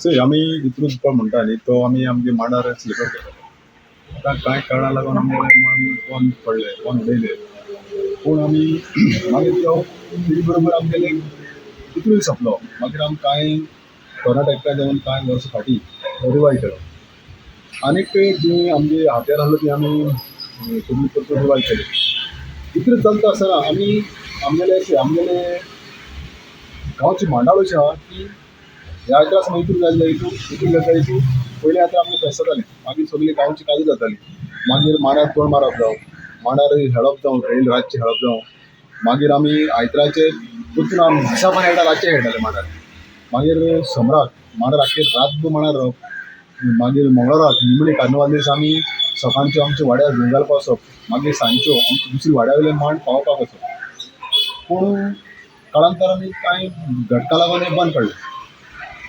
सय आमी इंत्रूज पळय म्हणटा न्ही, तो आमी आमगे मांडार सेलिब्रेट करताले. आतां कांय कारणां लागून आमगे मांड बंद पडले, बंद उडयले. पूण आमी मागीर तो तेजे बरोबर आमगेले इंत्रूज सोंपलो. मागीर आमी कांय तरणाटे एकठांय जावन कांय वर्सां फाटीं रिवायव केलो. आनीक जी आमगे हात्यार आहलो ती आमी परतून परतून रिवायव केली. इंत्रूज चलता आसतना आमी आमगेले आमगेले गांवची मांडावळ अशी आहा की ह्या आयतारा समज इंत्रूज जाले जायत, इंत्रूज जाता जायत पयले आयतारा आमचें फेस्त जातालें. मागीर सगळी गांवची काजर जाताली. मागीर मांडार तोण मारप जावं, मांडार खेळप जावं, रातचें खेळप जावं. मागीर आमी आयताराचे परतून आमी दिसा पण खेळटा, रातचे खेळटाले मांडार. मागीर सोमराक मांडार आख्खे रातभर मांडार रावप. मागीर मंगळाराक निमणे कार्निवाल दीस आमी सकाळच्यो आमच्या वाड्यार घेवन घालपाक वचप. मागीर सांजच्यो आमचे दुसरे वाड्या वयले मांड पावोवपाक वचप. पूण काळांतरान आमी कांय घटका लागून हें बंद पडलें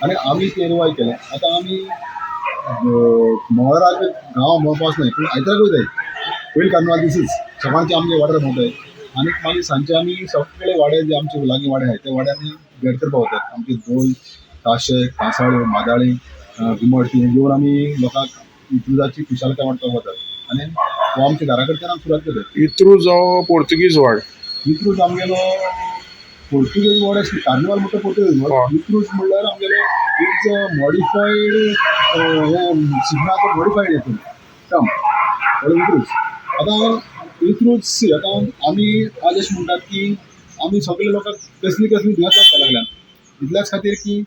आनी आमी तें रिवायव केलें. आतां आमी मंगळाराक गांवां भोंवपाक वचनाय, पूण आयताराक वयताय. पयलीं कार्निवाल दिसूच सकाळचे आमगे वाड्यार भोंवताय आनी मागीर सांजचे आमी सगळे वाडे जे आमचे लागीं वाडे आहाय त्या वाड्यांनी भेट करपाक वतात. आमचे धोल, ताशे, कांसाळ्यो, मादाळी, घुमट हें घेवन आमी लोकांक इंत्रुजाची खुशालकाय वांटपाक वतात आनी हो आमच्या घरा कडच्यान आमी सुरवात करतात. इंत्रूज हो पोर्तुगीज वर्ड. इंत्रूज आमगेलो पोर्तुगेज वर्ड आसली. कार्निवाल म्हणटा पोर्तुगेज वर्ड. इंत्रूज म्हणल्यार आमगेलो it's a modified हें शिगम्याचो मॉडिफायड हेतून टर्म म्हणल्यार इंत्रूज. आतां इंत्रूज सी आतां आमी आज अशें म्हणटात की आमी सगळे लोकांक कसली कसली दुयेंसां जावपाक लागल्यात. इतल्याच खातीर की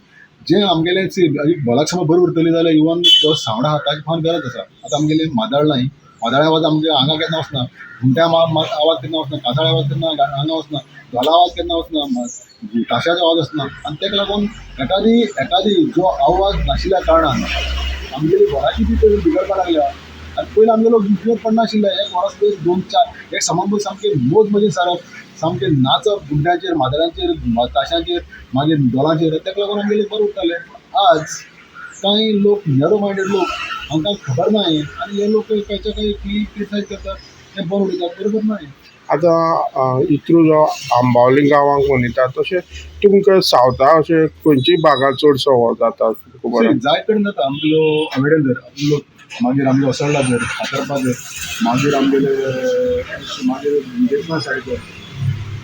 जें आमगेलें सी भलायकी समज बरी उरतली जाल्यार इवन जो सावंड आहा ताजी पण गरज आसा. आतां आमगेलें मादाळ नाय, मादाळे आवाज आमगे आंगाक केन्ना वचना, घुमट्या आवाज केन्ना वचना, कांसाळे आवाज केन्ना आंगा वचना, धोला आवाज केन्ना वचना, ताशाचो आवाज वचना. आनी ताका लागून एकादी एकादी जो आवाज नाशिल्ल्या कारणान आमगेली भलायकी बी बिगडपाक लागल्या. आनी पयलीं आमगे लोक दुयेंत पडनाशिल्ले. एक वरस पयस दोन चार एक समान सामकें मोज मजेन सारप, सामकें नाचप गुड्ड्यांचेर, माजरांचेर, ताशांचेर, मागीर धोलांचेर. ताका लागून आमगेले बरें उरताले. आज कांय लोक नॅरो मायंडेड लोक हांकां खबर ना हें आनी हे लोक खंयच्या खंय क्रिटिसायज करतात, तें बरें उलयतात, बरोबर ना हें. आतां इंत्रूज हो आंबावली गांवांक मनयतात, तशें तुमकां सावथा अशें खंयची भागां चडसो हो जाता? खबर जायत कडेन जाता. आमगेलो आवेडेन धर, आमगेलो मागीर आमगे असोळडा धर, फातर्पा धर, मागीर आमगेले मागीर देशना सायड धर,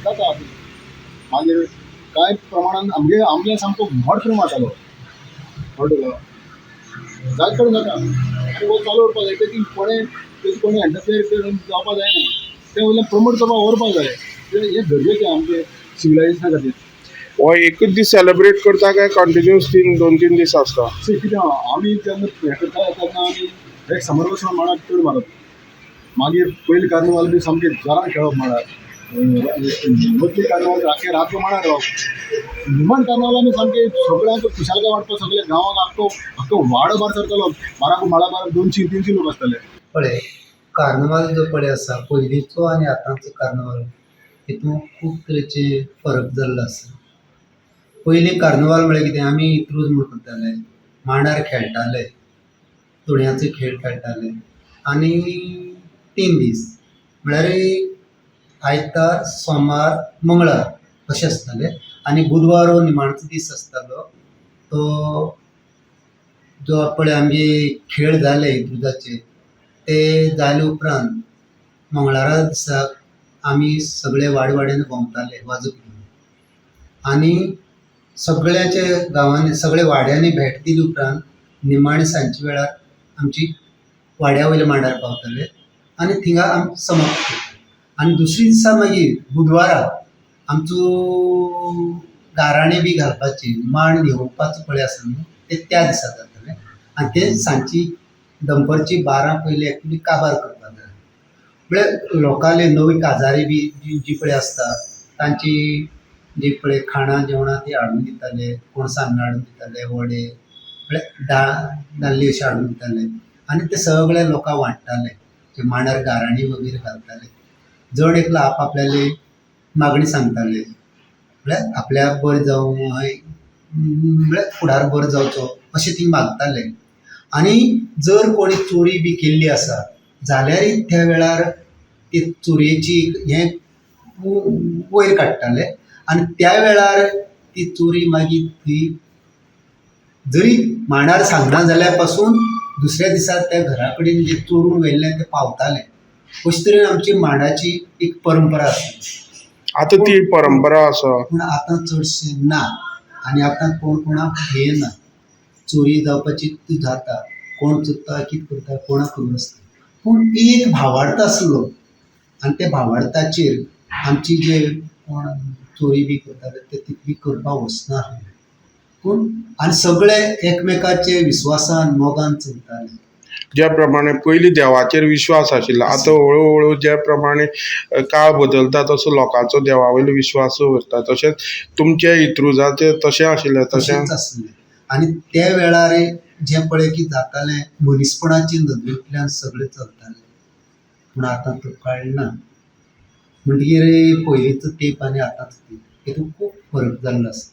जाता. मागीर कांय प्रमाणान आमगे आमगे सामको व्हड प्रमाण जातालो. कळ्ळें तुका? जायत कडेन जाता आनी हो चालू उरपाक जाय. तेजी कोणें तेजी कोणें एंटरफियर जावपाक जायना. तें वयल्यान प्रमोट करपाक व्हरपाक जाय. तें हें गरजेचें आमचें सिविलायजेशना खातीर. हो एकूच दीस सेलिब्रेट करता काय कंटिन्यूस तीन दोन तीन दीस आसता? सी कितें आहा, आमी जेन्ना हें करता तेन्ना आमी एक समर वचून मांडार चड मारप. मागीर पयलीं कार्निवाल बी सामकें जोरान खेळप मांडार. मदली कार्निवाल आख्खे रातभर मांडार रावप. निमाण कार्निवाल आमी सामकें सगळ्यांक खुशालकाय वांटपाक सगळे गांवाक आख्खो आख्खो वाडो भार सरतालो. बाराक माळा बार 200 300 लोक आसताले. पळय कार्निवाल जो पळय आसा पयलींचो आनी आतांचो कार्निवाल हितून खूब तरेचे फरक जाल्लो आसा. पयलीं कार्निवाल म्हळ्यार कितें आमी इंत्रूज म्हूण करताले, मांडार खेळटाले, तोणयाचो खेळ खेळटाले आनी 3 दीस म्हळ्यार आयतार, सोमार, मंगळार अशें आसताले आनी बुधवार हो निमाणचो दीस आसतालो. तो जो पळय आमगे खेळ जाले इंत्रुजाचे ते जाले उपरांत मंगळारा दिसाक आमी सगळे वाडे वाड्यान भोंवताले वाजप घेवन आनी सगळ्याचे गांवांनी सगळे वाड्यांनी भेट दिली उपरांत निमाणे सांजचे वेळार आमची वाड्या वयल्या मांडार पावताले आनी थिंगा आमी समाप्त करताले. आनी दुसरे दिसा मागीर बुधवारा आमचो गाराणें बी घालपाची मांड न्हेवोवपाचो पळय आसा न्हू ते त्या दिसा जातालें आनी ते सांजची दनपारची 12 पयलीं एक्चुली काबार करपाक जाय. म्हळ्यार लोकांले नवी काजारी बी जी पळय आसता तांची जी पळय खाणां जेवणां ती हाडून दिताले, कोण सान्नां हाडून दिताले, वडे म्हळ्यार दाळ दाल्ली अशें हाडून दिताले आनी ते सगळे लोकांक वांट्टाले. ते मांडार गाराणी वगैरे घालताले. जण एकलो आप आपल्याली मागणी सांगताले, म्हळ्यार आपल्याक बरें जावं, म्हळ्यार फुडार बरो जावचो अशें ती मागताले. आनी जर कोणी चोरी बी केल्ली आसा जाल्यारय त्या वेळार ती चोरयेची हें वयर काडटाले आनी त्या वेळार ती चोरी मागीर थंय जरी मांडार सांगना जाल्यार पासून दुसऱ्या दिसा त्या घरा कडेन जें चोरून व्हेल्लें तें पावतालें. अशे तरेन आमची मांडाची एक परंपरा आसली. आतां ती परंपरा आसा. पूण आतां चडशें ना आनी आतां कोण कोणाक भियेना. चोरी जावपाची ती जाता, कोण चोरता, कितें करता कोणाक खबर आसना. पूण ती एक भावार्थ आसलो आनी त्या भावार्थाचेर आमची जे कोण चोरी बी करताले ते तितली करपाक वचना आसले. पूण आनी सगळे एकमेकाचे विस्वासान मोगान चलताले. ज्या प्रमाणे पयलीं देवाचेर विश्वास आशिल्लो, आतां हळू हळू ज्या प्रमाणे काळ बदलता तसो लोकांचो देवा वयलो विश्वास उरता. तशेंच तुमचे इंत्रुजाचें तशें आशिल्लें तशें तशेंच आसलें आनी त्या वेळार जें पळय कितें जातालें, मनीसपणाचे नदरेंतल्यान सगळें चलतालें. पूण आतां तो काळ ना. म्हणटगीर पयलींचो तेंप आनी आतांचो तेंप हितून खूब फरक जाल्लो आसा.